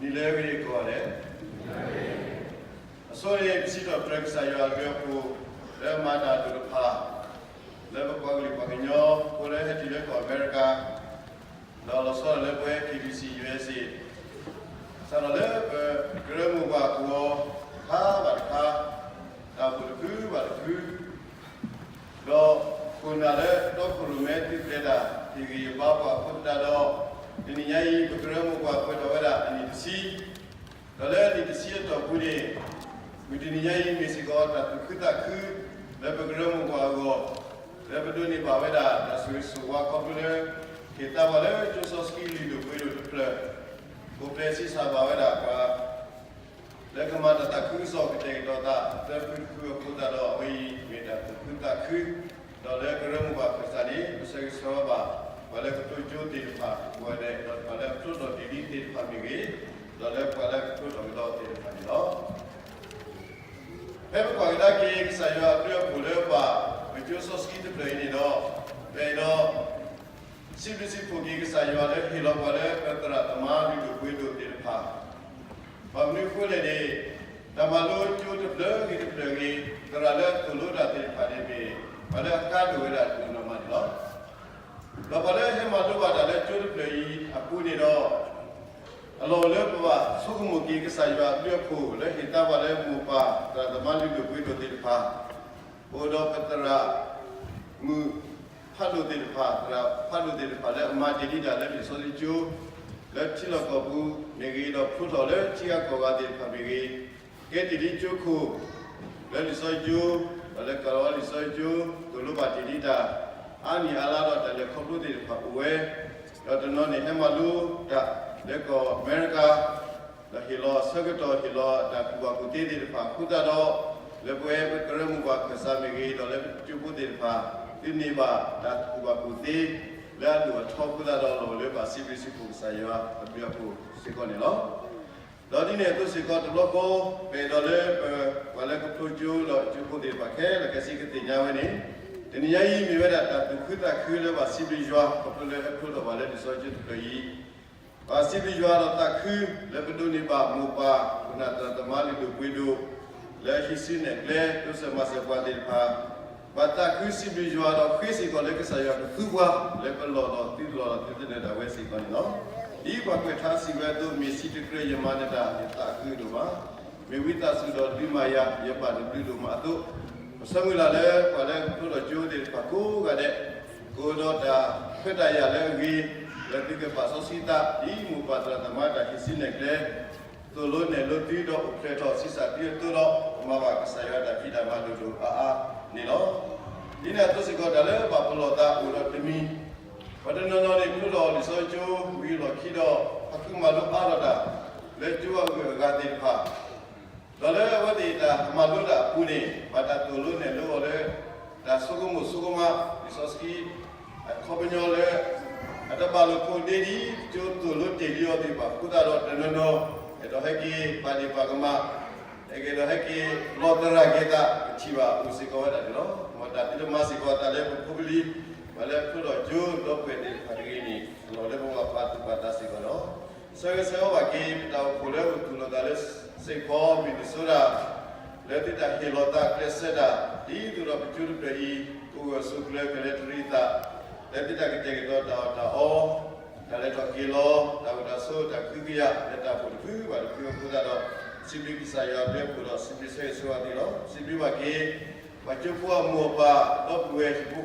နံၤလၢအဂ့ၤကိးဂၤဒဲး, အဆိန့ၣ် ပစံးထီၣ်ပတြၢၤကစၢ်ယွၤအဘျုးအဖှိၣ် လၢအမၤတၢ်ဒိၣ်တဖၣ် လၢပပှၤကလုာ်ပှၤကညီ ဖိလၢဟဲတုၤလၢကီၢ်အမဲရကၤ ဒီးလီၤဆီဒၣ်တၢ်လၢပဝဲ K B C U S A စးထီၣ်လၢပကရၢမိၢ်ပှၢ်ကဝီၤ တခါဘၣ်တခါ တၢ်အိၣ်ဖှိၣ်တဖုဘၣ်တဖု ဒီးခိၣ်နၢ်လၢတီခိၣ်ရိၣ်မဲသုးကျဲၤတၢ် ဟ့ၣ်ဂံၢ်ဟ့ၣ်ဘါပှၤအဃိသတးဒီး တနံၤညါအံၤ ပကရၢမိၢ်ပှၢ်ပှဲၤထီၣ်ဝဲဒၣ်အနံၣ်တဆံ, ဒီးလၢအနံၣ်တဆံအတီၢ်ပူၤန့ၣ် မုၢ်တနံၤညါအံၤ မ့ၢ်စ့ၢ်ကီးတၢ်သူၣ်ခုသးခု လၢပကရၢမိၢ်ပှၢ်အဂီၢ် လၢပဒိးန့ၢ်ဘၣ်ဝဲဒၣ်တၢ်ဆိၣ်ဂ့ၤဆိၣ်ဝါခီဖျိလၢ ဟ့ၣ်သါပှၤလၢကၠိစီဆှံလုၢ်ဒိၣ်ပှ့ၤဒိၣ်တဖျၢၣ် အိၣ်ဖျဲၣ်ဆံးစၢ်ဘၣ်ဝဲဒၣ်ပှၤ လၢကမၤတၢ်သးခုကစီၣ်ကတဲာ်ကတီၤသး သၢဖုတဖုအဃိသတးဒီး အဝဲအံၤမ့ၢ်တၢ်သူၣ်ခုသးခု, ဒီးလၢကရၢမိၢ်ပှၢ်ခၢၣ်စးန့ၣ် ပဆၢဂ့ၤဆၢဝါဘၣ် ပှၤလၢကဖျိကၠိသ့ၣ်တဖၣ် ပဝဲဒၣ်ဒီးပှၤလၢအဖျိထီၣ်တ့ၢ်လံသ့ၣ်တဖၣ်မ့ၢ်ဂ့ၤ, ဒီးလၢပှၤလၢကဖျိထီၣ်ကဒီးသ့ၣ်တဖၣ်န့ၣ်လီၤ. ဖဲပကွၢ်ကဒါက့ၤ ကစၢ်ယွၤအဘျုးအဖှိၣ်လၢပှၤ ပကၠိစီဆှံတဖျၢၣ်အံၤန့ၣ်ဒီး ပအဲၣ်ဒိး စံးဘျုးစံးဖှိၣ်က့ၤကစၢ်ယွၤလၢဟ့ၣ်လီၤပှၤလၢပသရၣ်သမါလုၢ်ဒိၣ်ပှ့ၤဒိၣ်သ့ၣ်တဖၣ်, ဘၣ်မနုၤအဃိလဲၣ်န့ၣ် တၢ်မၤလိကၠိတဖျၢၣ်ဂ့ၤတဖျၢၣ်ဂ့ၤ သရၣ်လၢအသိၣ်လိတၢ်သ့ၣ်တဖၣ်န့ၣ်မ့ၢ် ပှၤလၢအကါဒိၣ်ဝဲဒၣ်တနီၤနီၤမးန့ၣ်လီၤ. ဒီးပှၤလၢဟဲမၤလိဘၣ်တၢ်လၢကၠိတဖျၢၣ်အံၤအပူၤန့ၣ်ဒီး အလီၢ်အိၣ်လၢပဘၣ်ဆိကမိၣ်က့ၤကစၢ်ယွၤအဘျုးအဖှိၣ်လၢဟ့ၣ်သါပှၤလၢမိၢ်ပၢ်သရၣ်သမါလုၢ်ဒိၣ်ပှ့ၤဒိၣ်သ့ၣ်တဖၣ်, အိၣ်ဒီးပသရၣ်မုၣ်ဖးဒိၣ်သ့ၣ်တဖၣ် သရၣ်ဖးဒိၣ်သ့ၣ်တဖၣ်လၢအမၤတ့ၢ်လံတၢ်လၢလံာ်စီဆှံကၠိ လၢထံလီၢ်ကီၢ်ပူၤမ့ၢ်ဂ့ၤ ဒီးဖျိထီၣ်လၢထံဂၤကီၢ်ဂၤသ့ၣ်တဖၣ်မ့ၢ်ဂ့ၤ, ကဲတ့ၢ်လံကၠိခိၣ် လၢလံာ်စီဆှံကၠိ, ဒီးလၢကလီလံာ်စီဆှံကၠိ သိၣ်လိဘၣ်တ့ၢ်လံတၢ် အါနံၣ်အါလါဒီးတၢ်လဲၤခီဖျိသ့ၣ်တဖၣ်အိၣ်ဝဲ, ဒီးတနီၤန့ၣ်ဟဲမၤလိတၢ်လၢကီၢ်အမဲရကၤ ဒီးဟ့ၣ်လီၤအဆၢကတီၢ် ဟ့ၣ်လီၤတၢ်ကူၣ်ဘၣ်ကူၣ်သ့သ့ၣ်တဖၣ်အဃိသတးဒီး လၢပဝဲပကရၢမိၢ်ပှၢ်ခၢၣ်စးမ့ၢ်ဂ့ၤ ဒီးလၢပကၠိဖိသ့ၣ်တဖၣ် သုန့ၢ်ဘၣ်တၢ်ကူၣ်ဘၣ်ကူၣ်သ့ လၢအဒိၣ်အထီအဃိသတးဒီး လီၢ်အိၣ်လၢဘၣ်စံးဘျုးစံးဖှိၣ်ကစၢ်ယွၤအဘျုးအဖှိၣ်စ့ၢ်ကီးန့ၣ်လီၤ. ဒီးဒ်န့ၣ်အသိးစ့ၢ်ကီးတဘျီဃီ ပအဲၣ်ဒိးလၢပှၤလၢကဖျိကၠိဒီးကၠိဖိသ့ၣ်တဖၣ်ခဲလၢာ်ခဲဆ့ကသ့ၣ်ညါဝဲန့ၣ်, တနံၤညါအံၤမ့ၢ်ဝဲဒၣ်တၢ်သူၣ်ခုသးခုလၢဘၣ်စံးဘျုးယွၤ ခီဖျိလၢဟဲဖျိထီၣ်ဘၣ်လၢလံာ်စီဆှံကၠိတဖျၢၣ်အံၤ ဘၣ်စံးဘျုးယွၤဒီးသးခုလၢပဒိးန့ၢ်ဘၣ်မိၢ်ပၢ် ခိၣ်နၢ်သရၣ်သမါလုၢ်ဒိၣ်ပှ့ၤဒိၣ် လၢဟံးစုနဲၣ်ကျဲ တိစၢၤမၤစၢၤပှၤသ့ၣ်တဖၣ်, ဘၣ်သးခုစံးဘျုးယွၤဒီးဃ့စ့ၢ်ကီးလၢကစၢ်ယွၤကသူပှၤ လၢပလီၢ်ဒီးသုလီၢ်ဒီးသုသနၢၣ်ဒၣ်ဝဲစ့ၢ်ကီးန့ၣ်လီၤ. ဒ်ပှၤကွဲးထါစံးဝဲအသိး မ့ၢ်စံးတကြၢးယမၤနတၢ် ယသးခုဒိၣ်မး, မ့ၢ်ဝံသးစူၤဒီးဒုးမၤယၤ ယဘၣ်တဘျုးဒိၣ်မးအသိး, ပဆၢမုၢ်လၢ်လၢပှၤလၢကဖျိထီၣ်ကၠိသ့ၣ်တဖၣ်ကိးဂၤဒဲး ကအိၣ်ဒီးတၢ်ခွဲးတၢ်ယာ်လၢအဂ့ၤ လၢသုကပာ်စီဆှံသး ဒ်မိၢ်ပၢ်သရၣ်သမါတၢ်ဟံးစုနဲၣ်ကျဲ သိၣ်လိနဲၣ်လိသုဒီးအိၣ်ဖျဲၣ်ထီၣ်ဆံးစၢ်သုအသိးဒီး ကမၤဘၣ်ကစၢ်ယွၤတၢ်ဖံးတၢ်မၤဒိၣ်ဒိၣ်အါအါန့ၣ်လီၤ. ဒ်န့ၣ်အသိးစ့ၢ်ကီးတၢ်လၢဘၣ်ပလီၢ်သးအိၣ်ဒီးတမံၤ, ပှၤတနီၤနီၤန့ၣ်ဖျိထီၣ်လံာ်စီဆှံကၠိ ဝံၤအလီၢ်ခံဒီး ဟးဃုမၤလိအါထီၣ်တၢ် လၢကၠိအဂုၤအဂၤသ့ၣ်တဖၣ် ဒီးလၢအဝဲသ့ၣ်တၢ်မၤလိတၢ်အပူၤန့ၣ် ဘၣ်တၢ်သိၣ်လိနဲၣ်လိအီၤလၢ တၢ်ဆိကမိၣ်ဆိကမး လံာ်စီဆှံ အခီပညီလၢ အတဘၣ်လိာ်ဖိးဒ့ဒ် ကၠိသိၣ်လိတ့ၢ်လံအီၤသ့ၣ်တဖၣ်အဃိသတးဒီး တနီၤနီၤ အဲၣ်ဒိးဟဲက့ၤပာ်ဒ့ၣ်ပာ်ကမၣ် အဲၣ်ဒိးဟဲက့ၤလီၤသရၣ်က့ၤသး ပထံၣ်ဘၣ်အိၣ်စ့ၢ်ကီးဝဲဒၣ်န့ၣ်လီၤ. မ်တၢ်သုတမၤစ့ၢ်ကီးသးလၢပဖိပလံၤ ပှၤလၢဖျိထီၣ်ကၠိဒီပုၢ်ဝဲၢ်သ့ၣ်တဖၣ်တဂ့ၤန့ၣ် အလီၢ်လၢပဘၣ်ပာ်သူၣ်ပာ်သးစ့ၢ်ကီးလီၤ. ဆၢဂ့ၤဆၢဝါဘၣ်က့ၤ ပတၢ်အိၣ်ဖှိၣ်လၢအိၣ်သူၣ်လီၤသးလၢ Saint Paul Minnesota လၢသုတၢ်ဟ့ၣ်လီၤသးကျဲးစၢးတၢ် ဒ်သိးဒီးပကၠိတဖျၢၣ်အံၤ ကအိၣ်ဂၢၢ်ဆိးကျၢၤကလဲၤတရံးအသး လၢသုတၢ်ကတဲာ်ကတီၤတၢ်အီၣ်တၢ်အီ တၢ်လဲၤထီၣ်က့ၤလီၤ တၢ်အိၣ်တၢ်ဆိးတၢ်ကဟုကယာ် လၢတၢ်အိၣ်ဖှိၣ်တဖုဘၣ်တဖုအဃိသတးဒီး စံးဘျုးကစၢ်ယွၤအဘျုးအဖှိၣ်ဒီး စံးဘျုးဆၢဂ့ၤဆၢဝါသုလီၤ. စံးဘျုးဘၣ်က့ၤ ပှၤကၠိဖိအမိၢ်အပၢ် ဒီပုၢ်ဝဲၢ်ဟံၣ်ဖိဃီဖိ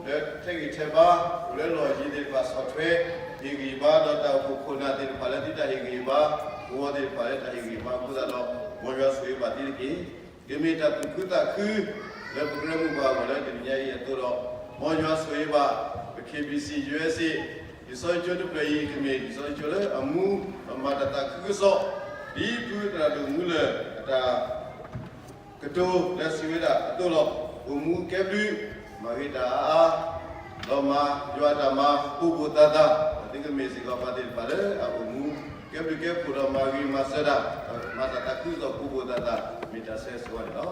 လၢထဲးဂံၢ်ထဲးဘါ အိၣ်လၢလီၢ်ယံၤသ့ၣ်တဖၣ်ဆီၣ်ထွဲ ဟ့ၣ်ဂံၢ်ဟ့ၣ်ဘါ ဒီးတၢ်အိၣ်ဖှိၣ်ခိၣ်နၢ်သ့ၣ်တဖၣ်လၢသုတၢ်ဟ့ၣ်ဂံၢ်ဟ့ၣ်ဘါ ကဝီၤသ့ၣ်တဖၣ်လၢတၢ်ဟ့ၣ်ဂံၢ်ဟ့ၣ်ဘါအဃိသတးဒီး မ်ယွၤဆိၣ်ဂ့ၤဘၣ်သုတက့ၢ်. ကမ့ၢ်တၢ်သူၣ်ခုသးခု လၢပကရၢမိၢ်ပှၢ်အဂီၢ်လၢတနံၤညါအံၤအသိးဒီး မ်ယွၤဆိၣ်ဂ့ၤဘၣ် ပ K B C U S A လံာ်စီဆှံကၠိတဖျၢၣ်အံၤ ကမ့ၢ်လံာ်စီဆှံကၠိလၢအမူ ဒီးမၤတၢ်သးခုကစီၣ် ဒ်ဖုသရၣ်ဒိၣ်မူလၢၢ်အတၢ် ကတိၤလၢစံးဝဲဒၣ်အသိးလီၤ. အိၣ်မူကဲဘျုး မၤဂ့ၤတၢ်အါအါ ဒီးမၤယွၤအတၢ်မၤပိာ်ပိာ်သၣ်သၣ် ဒီးသုကမ့ၢ်စ့ၢ်ကီးပှၤသ့ၣ်တဖၣ်လၢအအိၣ်မူ ကဲဘျုးကဲဖှိၣ်ဒီးမၤဂ့ၤမၤစၢၤတၢ် ဒီးမၤတၢ်သးခုကစီၣ်ပိာ်ပိာ်သၣ်သၣ် မ့ၢ်တၢ်ဆၢဂ့ၤဆၢဝါန့ၣ်လီၤ.